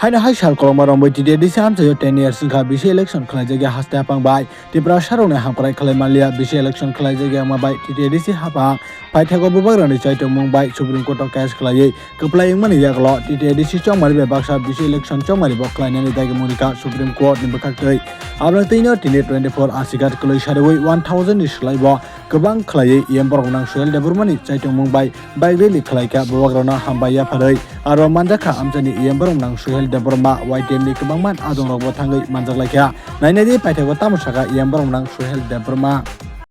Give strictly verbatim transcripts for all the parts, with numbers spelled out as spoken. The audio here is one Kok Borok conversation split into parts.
Haino hai sal kolokma romwi T T A D C amchaio ten years wngkha bisi election khlaijak ya haste haphang bai. Tripura sarokni hamkrai khlai manliya bisi election khlaijak ya wngma bai T T A D C haphang. Paithago bubagrani chaitokmung bai Supreme Court o case khlaiwi kwplai wngmani yagulo T T A D C chongmari bai baksa bisi election chongmari bo khlainani dagi munikha Supreme Court ni bwkhaktwi. Aboni twino tini twenty four Asighat kwlwi sariwi one thousand ni swlaibo kwbang khlaiwi E M borok nang Suhel Debbarma ni chaitokmung bai bike rally khlaikha bubagrano hambai yapharwi. Aro manjakha amchaini E M borok nang Suhel Debbarma, Y T F ni kwbangma adongrokbo thangwi manjaklaikha. Nainadi paithago tamo sakha E M borok nang Suhel Debbarma.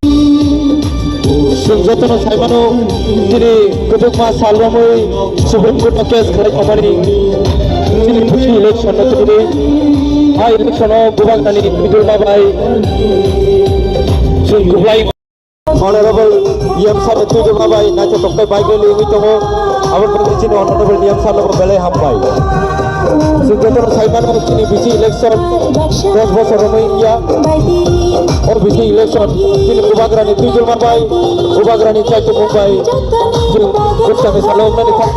Chwng jotono saimano, chini kwbangma sal romwi Supreme Court o case khlai thangmani chini busi election no tubudi. A election o bubagrani bidulma bai chwng kwplai. Honorable E M sir ni twijlma bai naithotok khe bike rally wngwi tongo. Aboni bagwi chini Honorable E M sir no bo belai hambai. Chwng jotono saimano chini bisi election dos bosor romwi wngya. O bisi election chini bubagrani twijlma bai, bubagrani chaitokmung bai chwng bwskangni salo wngnani thang.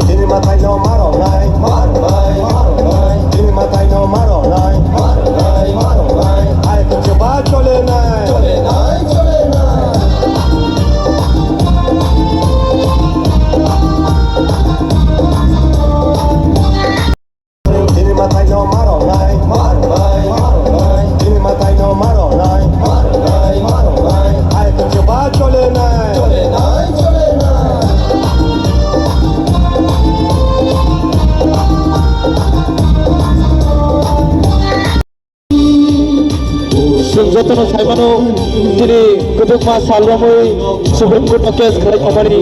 Chini mathai no marok nai, marok nai, marok nai. Chini mathai no marok nai, marok nai, marok nai. Hai kuchuk ba chole nai, chole nai, chole nai. Chini mathai no marok nai, marok nai, marok nai. Chini mathai no marok nai, marok nai, marok nai. Hai kuchuk ba chole nai, chole nai, chole nai. Chwng jotono saimano, chini kwbangma sal romwi Supreme Court o case khlai thangmani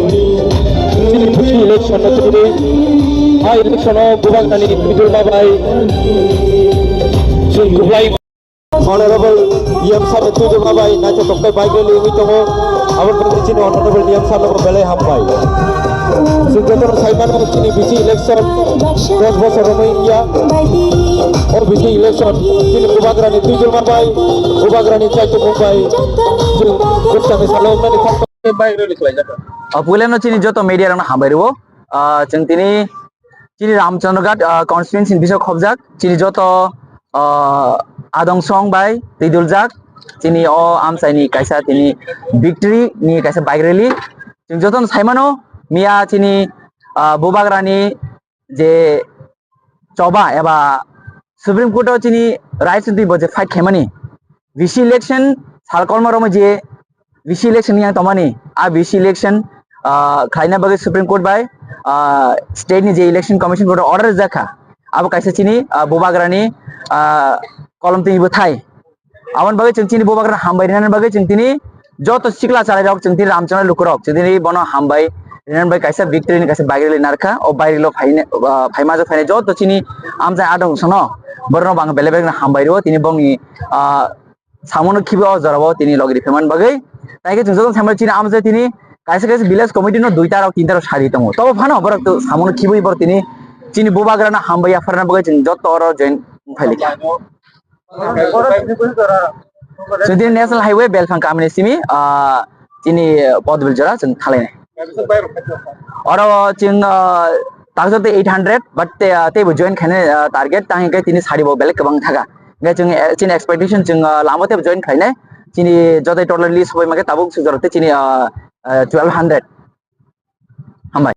chini busi election no tubudi. A election o bubagrani bidulma bai chwng kwplai. Honorable E M sir ni twijlma bai naithotok khe bike rally wngwi tongo. Aboni bagwi chini Honorable E M sir no bo belai hambai. Chwng jotono saimano chini bisi election dos bosor romwi wngya. O bisi election chini bubagrani twijlma bai, bubagrani chaitokmung bai chwng bwskangni salo wngnani thang. Bike rally khlaijak. Ah, puilano chini joto media rokno hambai rwo. Ah, chwng tini chini Ramchandraghat, ah, constituency ni bising khobjak chini joto, ah, adong song bai twiduljak chini o amchaini kaisa tini victory ni kaisa bike rally. Chwng jotono saimano miya chini, ah, bubagrani je choba eba Supreme Court o chini rights ni twi bo je fight khaimani bisi election sal kolma romwi je bisi election yang tongmani a bisi election, ah, khlaina bagwi Supreme Court bai, ah, state ni je election commission board order jakha abo kaisa chini, ah, bubagrani, ah, kolom twi bo thai. Aboni bagwi chwng chini bubagrano hambai rinani bagwi chwng tini joto sikla chalairok chwng tini Ramchandra lukurok chwng tini bono hambai rinani bagwi kaisa victory ni kaisa bike rally narwkha. O bike rally o phaine, ah, phaima jok phainai joto chini amchai adong sono borokno bo ang belai belai hambai rwo tini bongni, ah, samono khibi o jorao tini logi riphaimani bagwi. Tai khe chwng joto saimano chini amchai tini kaisa kaisa village committee no duita rok tinta rok sadi tongo. Tobo phano borok to samono khibwi borok tini chini bubagrano hambai yapharna bagwi chwng joto oro join phaili kha. Chwng tini National Highway Belphang kamini simi, ah, chini Podbil jora chwng thalainai. Oro chwng, ah, takjak tei eight hundred, but te, ah, teibo join khainai, ah, target tang hwnkhe tini sari bo belai kwbang thaka. Hwnkhe chwng, eh, chini expectation chwng, ah, lama teibo join khainai. Chini joto total list bai mankhe tabuk sujaro tei chini, ah, ah, twelve hundred. Hambai.